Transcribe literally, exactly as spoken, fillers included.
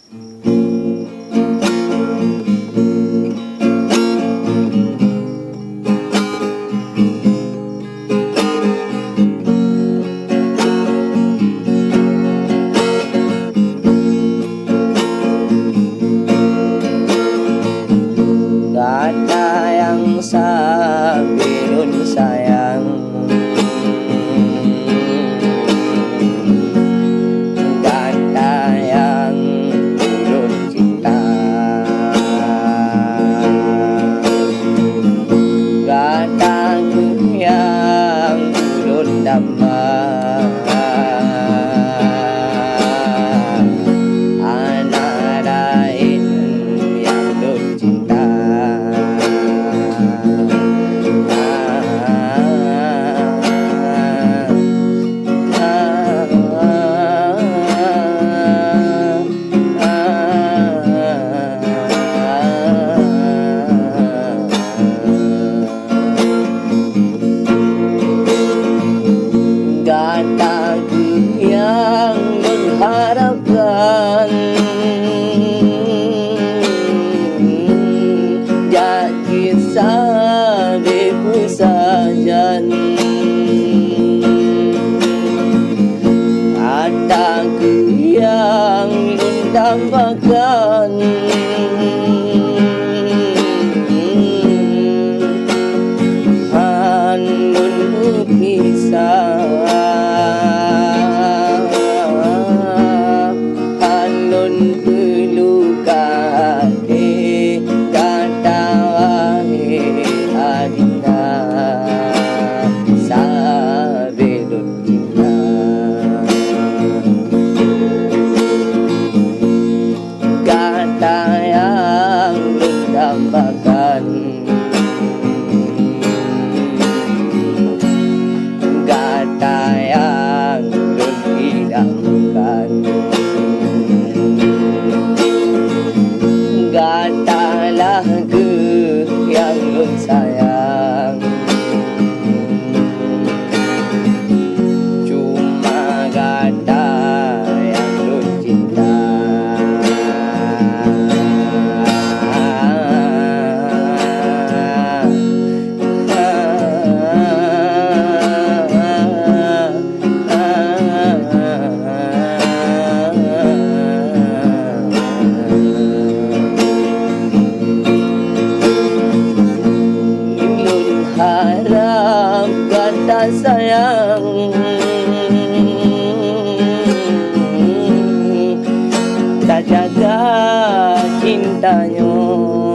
Gata nyang sabe lôn sayang, gata nyang ulôn cinta, gata kheueh nyang ulôn damba. Hana laén nyang lôn cinta. Gata kheueh nyang lôn harapkan, jak jih sabe peusajan. Gata kheueh nyang lôn dambakan, han lôn meupisah, han lôn peuluka lé gata, wahé adinda, sabe lôn cinta. Gata nyang lôn dambakan, gata nyang lôn idamkan, gata lah kheueh nyang lôn sayang. Cuma gata nyang lôn cinta. Lôn harap gata sayang, tajaga cinta nyoe.